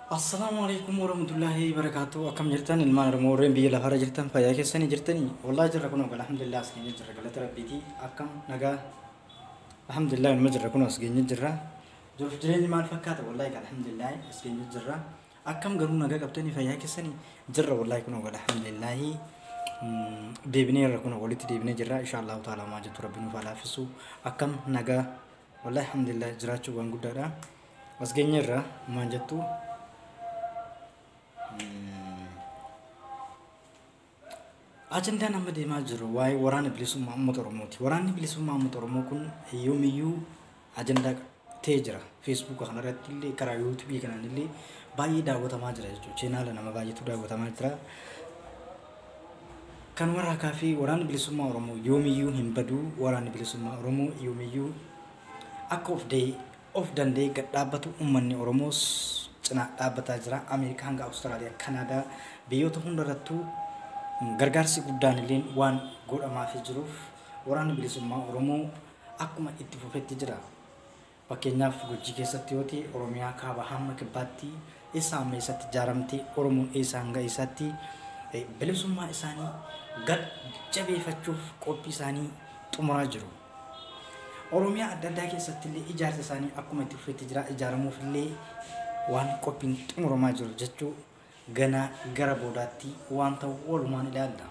Assalaamu alaikum warahmatullahi wabarakatuh. Akkam jirtan ilmaan Oromoo warreen biyya lafarra jirtan, fayyaa keessanii jirtanii? Wallahi jirra kun, alhamdulillah, as geenye jirra, galata rabbiiti. Akkam nagaa? Alhamdulillah, inuma jirra kun, as geenye jirra. Jiruuf jireenyi maal fakkaata? Wallahi alhamdulillah, as geenye jirra. Akkam garuu, nagaa qabtanii, fayyaa keessanii? Jirra wallahi kun, alhamdulillah. Deebinee irra kun walitti deebinee jirra, insha Allahu ta'ala. Maa jettu? Rabbi nuuf haa laaffisu. Akkam nagaa? Wallahi alhamdulillah, jiraachuu waan guddaadha. As geenye irra maal jettu? Ajandaan amma deemaa jiru waa'ee waraana bilisummaa uummata Oromooti. Waraanni bilisummaa uummata Oromoo kun yoomiyyuu ajandaa ta'ee jira. Feesbuuka kanarratti illee, karaa yuutuubii kanaan illee baay'ee daawwatamaa jira jechuudha. Cheenaala nama baay'eetu daawwatamaa jira. Kan warra fi waraanni bilisummaa Oromoo yoomiyyuu hin badu. Waraanni bilisummaa Oromoo yoomiyyuu akka of danda'ee gad dhaabbatu uummanni Oromoos cinaa dhaabbataa jira. Ameerikaa hanga Awustiraaliyaa, Kanaadaa, biyyoota hundarrattuu gargaarsi guddaan illee waan godhamaafii jiruuf waraanni bilisummaa Oromoo akkuma itti fufetti jira. Fakkeenyaaf Gujii keessatti yoo ta'e, Oromiyaa kaaba hamma kibbaatti, eessa hamma eessatti ijaaramtee, Oromoon eessa hanga eessaatti bilisummaa isaanii gad jabeeffachuuf qophii isaanii xumuraa jiru. Oromiyaa adda addaa keessatti illee ijaarsa isaanii akkuma itti fufetti jira. Ijaaramuuf illee waan qophiin xumuramaa jiru jechuu, ganaa gara boodaatti waan ta'u walumaan ilaalla.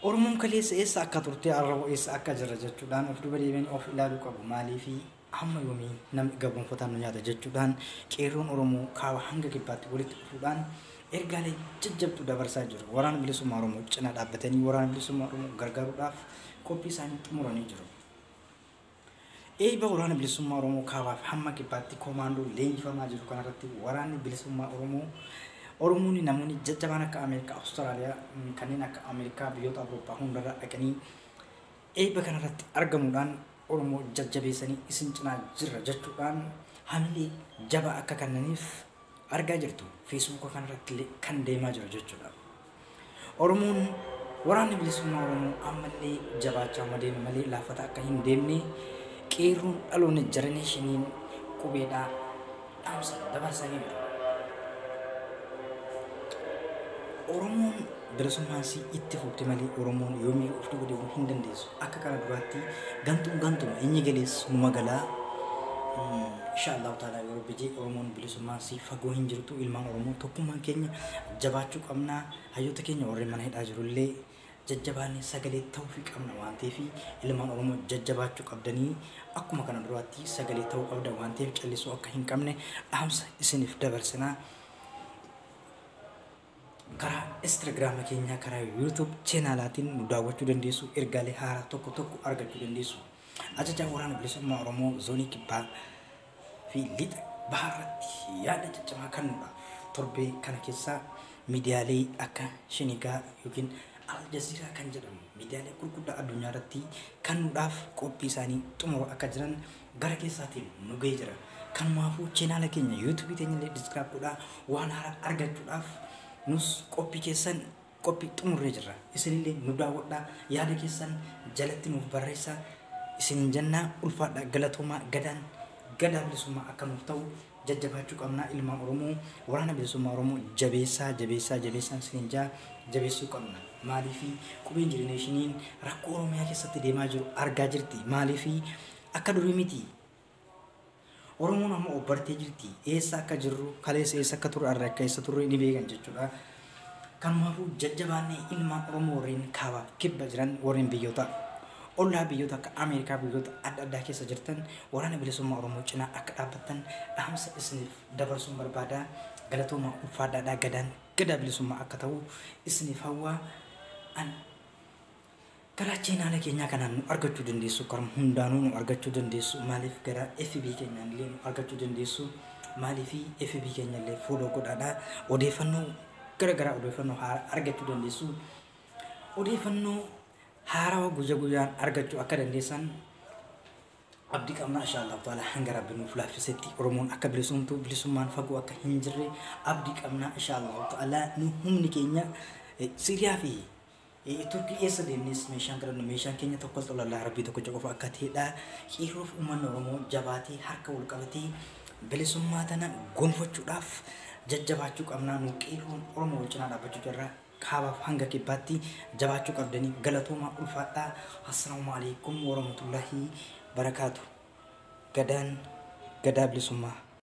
Oromoon kaleessa eessa akka turte, har'a eessa akka jirra jechuudhaan of duba deebiin of ilaaluu qabu. Maaliifi hamma yoomii namni gabroonfataan nu nyaata jechuudhaan qeerroon Oromoo kaaba hanga kibbaatti walitti dhufuudhaan ergaalee jajjabduu dabarsaa jiru. Waraana bilisummaa Oromoo cina dhaabbatanii waraana bilisummaa Oromoo gargaaruudhaaf qophii isaanii xumuranii jiru. Eebba waraana bilisummaa Oromoo kaabaaf hamma kibbaatti koomaandoo leenjifamaa jiru kanarratti waraanni bilisummaa Oromoo, Oromoonni, namoonni jajjabaan akka Ameerikaa, Awustiraaliyaa, kanneen akka Ameerikaa, biyyoota Awurooppaa hundarra dhaqanii eebba kanarratti argamuudhaan Oromoo jajjabeessanii isin cinaa jirra jechuudhaan hamilee jabaa akka kennaniif argaa jirtu. Feesbuuka kanarratti illee kan deemaa jiru jechuudha. Oromoon, waraanni bilisummaa Oromoo ammallee jabaachaa amma deema malee laafata akka hin deemne qeerroon dhaloonni jenereeshiniin qubeedhaa dhaamsa dabarsanii jiru. Oromoon bilisummaan sii itti fufti malee Oromoon yoomiyyuu of duuba deemuu hin dandeessu. Akka kana duraatti gantuun gantuma, inni galees numa galaa. Insha Allahu ta'ala, yeroo bijee Oromoon bilisummaan sii fagoo hin jirtu. Ilmaan Oromoo tokkummaan keenya jabaachuu qabna. Hayyoota keenya warreen mana hidhaa jirullee jajjabaannee sagalee ta'uufii qabna waan ta'eef, ilmaan Oromoo jajjabaachuu qabdanii, akkuma kana duraatti sagalee ta'uu qabda waan ta'eef callisuu akka hin qabne dhaamsa isiniif dabarsinaa. Karaa Instagiraama keenyaa, karaa YouTube cheenaalaatiin nu daawwachuu dandeessu, ergaalee haaraa tokko tokko argachuu dandeessu. Ajajaa waraana bilisummaa Oromoo zoonii kibbaa fi lixa bahaarratti yaada ciccimaa kennuudhaaf torbee kana keessaa miidiyaalee akka Shinigaa yookiin Aljaziiraa kan jedhamu miidiyaalee gurguddaa addunyaa irratti kennuudhaaf qophii isaanii xumuru akka jiran gara keessaatiin nu ga'ee jira. Kanumaafuu cheenaala keenya yuutuubii teenya illee subscribe godhaa, waan haaraa argachuudhaaf nus qophii keessan qophii xumurree jirra. Isinillee nu daawwadhaa, yaada keessan jalatti nuuf barreessaa isinin jennaa. Ulfaadhaa, galatoomaa. Gadaan gadaa bilisummaa akka nuuf ta'u jajjabaachuu qabnaa. Ilmaan Oromoo, waraana bilisummaa Oromoo jabeessaa, jabeessaa, jabeessaan isinin jaa, jabeessuu qabna. Maaliifi qubeen jenereeshiniin rakkoo Oromiyaa keessatti deemaa jiru argaa jirti. Maaliifi akka durii miti. Oromoon amma obbartee jirti. Eessa akka jirru, kaleessa eessa akka turre, har'a akka eessa turre ni beekan jechuudha. Kanumaafuu jajjabaannee ilmaan Oromoo warreen kaaba kibba jiran, warreen biyyoota ollaa, biyyoota akka Ameerikaa, biyyoota adda addaa keessa jirtan waraana bilisummaa Oromoo cinaa akka dhaabbattan dhaamsa isiniif dabarsuun barbaada. Galatooma, ulfaadhaadhaa. Gadaan gadaa bilisummaa akka ta'u isiniif hawwaa. An karaa cheenaala keenyaa kanaan nu argachuu dandeessu, karaa hundaanuu nu argachuu dandeessu. Maaliif gara FB keenyaan illee nu argachuu dandeessu. Maaliif FB keenya illee follow godhaadha. Odeeffannoo gara garaa, odeeffannoo haaraa argachuu dandeessu. Odeeffannoo haarawaa guyyaa guyyaan argachuu akka dandeessan abdii qabna. Insha Allah ta'ala, hanga rabbi nuuf laaffisetti Oromoon akka bilisumtu, bilisummaan fagoo akka hin jirre abdii qabna. Insha Allah ta'ala, nu humni keenya Siiriyaa fi Turkii eessa deemnes meeshaan kadhannu, meeshaan keenya tokko xolallaa rabbii tokkicha qofa akka ta'edha. Qeerroof uummanni Oromoo jabaatee harka wal qabatee Bilisummaa tana gonfachuudhaaf jajjabaachuu qabnaa. Nu qeerroon Oromoo wal cinaa dhaabbachuu jirra. Kaabaaf hanga kibbaatti jabaachuu qabdanii. Galatoomaa, ulfaadhaa. Assalaamu alaikum warahmatullaahi barakaatu. Gadaan gadaa bilisummaa.